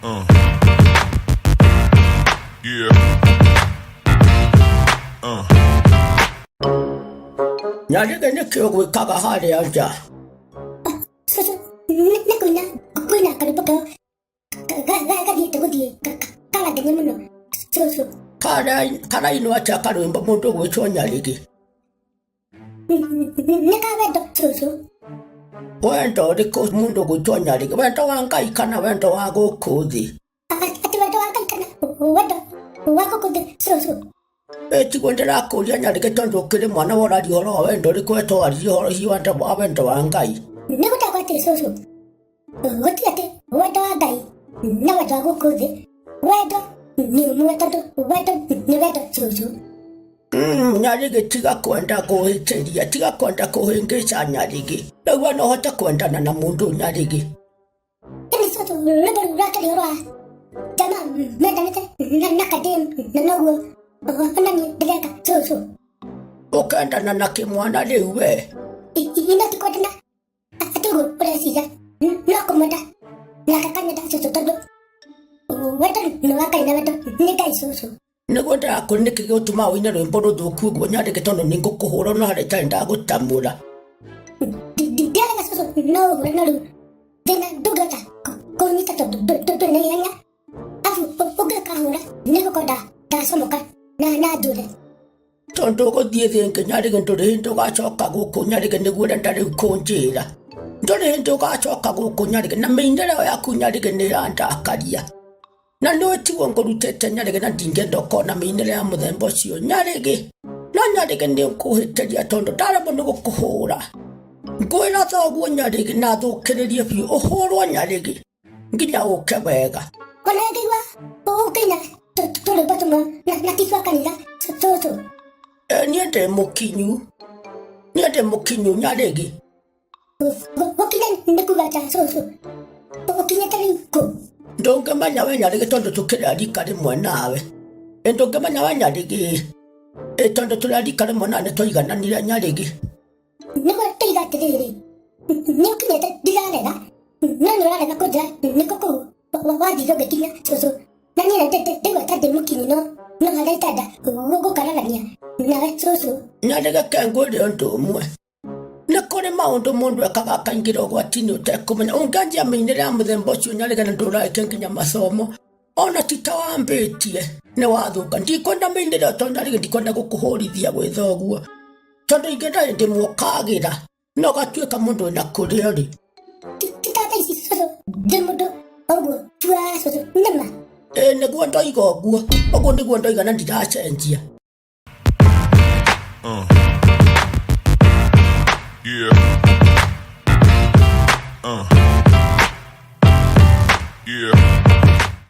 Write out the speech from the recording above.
Yeah. Nyarĩge nĩkĩ ũgwĩkaga harĩa nja? Cũcũ, nĩ kũina kwĩna karwĩmbo kao gathiĩte gũthiĩ karangenia mũno cũcũ. Karainwo atĩa karwĩmbo mũndũ ũgwĩtwo Nyarĩgĩ? Nĩ ka wendo cũcũ. Wendo ũrĩkũ mũndũ ũgwĩtwo Nyarĩgĩ? Wendo wa Ngai kana wendo wa gũkũ thĩ? Atĩ wendo wa Ngai kana wendo wa gũkũ thĩ cũcũ? Ĩ tiguo ndĩrakũria Nyarĩgĩ tondũ ũkĩrĩ mwana woraria ũhoro wa wendo ũrĩkũ we twaririe ũhoro hihi wa wendo wa Ngai. Nĩ gũtakwo atĩ cũcũ, gũtirĩ atĩ wendo wa Ngai na wendo wa gũkũ thĩ, wendo nĩ ũmwe tondũ wendo nĩ wendo cũcũ. Nyarĩgĩ tiga kwenda kũhĩtĩria, tiga kwenda kũhĩngĩca Nyarĩgĩ. Rĩu we no ũhote kwendana na mũndũ Nyarĩgĩ? Ĩndĩ cũcũ rwĩmbo rũu rwakĩrĩ rwa jamaa mendanĩte na kadem na noguo ona niĩ ndĩreka cũcũ. Ũkendana na kĩmwana rĩu we? Ina ti kwendana atĩ ũguo ũreciria, no kũmwenda nake akanyenda cũcũ tondũ wendo nĩ wa Ngai na wendo nĩ Ngai cũcũ. Nĩguo ndĩrakũria nĩkĩ gĩgũtũma ũine rwĩmbo rũthũku ũguo Nyarĩgĩ tondũ nĩ ngũkũhũra no harĩa itarĩ ndagũtamũra. Ndiarega cũcũ no ũhũre no rĩu thĩna ndũngĩhota kũnyita tondũ ndũrĩ na ihenya abu ũngĩkahũra nĩ gũkorwo ndacomoka na njũre. Tondũ ũgũthiĩ thĩ ĩngĩ Nyarĩgĩ ndũrĩ hĩndĩ ũgacoka gũkũ Nyarĩgĩ nĩguo ũrenda rĩu kũnjĩra. Ndũrĩ hĩndĩ ũgacoka gũkũ Nyarĩgĩ na mĩinĩre ĩyo yaku Nyarĩgĩ nĩ ĩrandakaria. Na nĩ tiguo ngũrutĩte Nyarĩgĩ na ndingĩenda ũkona mĩinĩre ya mũthemba ũcio Nyarĩgĩ. No Nyarĩgĩ nĩ ũkũhĩtĩria tondũ ndaremwo nĩ gũkũhũra. Ngwĩra thoguo Nyarĩgĩ na thũkĩrĩrie biũ ũhũrwo Nyarĩgĩ nginya ũke wega. Ona ngĩigua ũkĩina tũrwĩmbo tũmwe na ti twa kanitha cũcũ. Niĩ ndĩ mũkinyu. Niĩ ndĩ mũkinyu Nyarĩgĩ. Gũkinya nĩ kuga atĩa cũcũ? Ũkinyĩte rĩu kũ? Ndũngĩmenya we Nyarĩgĩ tondũ tũkĩrĩ a rika rĩmwe nawe. Ĩ ndũngĩmenya we Nyarĩgĩ ĩ tondũ tũrĩ a rika rĩmwe nawe nĩ twaigananire Nyarĩgĩ. Nĩguo ndoiga atĩrĩrĩ, nĩ ũkinyĩte ndirarega, no nĩ ũrarega kũnjĩra nĩkũ kũu wathire ũgĩkinya cũcũ. Na niĩ ndaigua ta ndĩ mũkinyu no no harĩa itanda gũkararania nawe cũcũ. Nyarĩgĩ ke ngwĩre ũndũ ũmwe. Nĩ kũrĩ maũndũ mũndũ ekaga akaingĩra ũgwati-inĩ ũtekũmenya. Ũngĩanjia mĩinĩre ya mũthemba ũcio Nyarĩgĩ na ndũrarĩkia nginya mathomo, ona ti ta wambĩtie nĩ wathũka. Ndikwenda mĩinĩre ĩyo tondũ Nyarĩgĩ ndikwenda gũkũhũrithia gwĩ thoguo. Tondũ ingĩenda hĩndĩ ĩmwe ũkagĩra na ũgatuĩka mũndũ wĩna kũrĩa ũrĩ. Ti ta thaa ici cũcũ ndĩ mũndũ ũguo tua cũcũ nĩma. Ĩĩ nĩguo ndoiga ũguo, ũguo nĩguo ndoiga na ndiracenjia. Yeah. Yeah.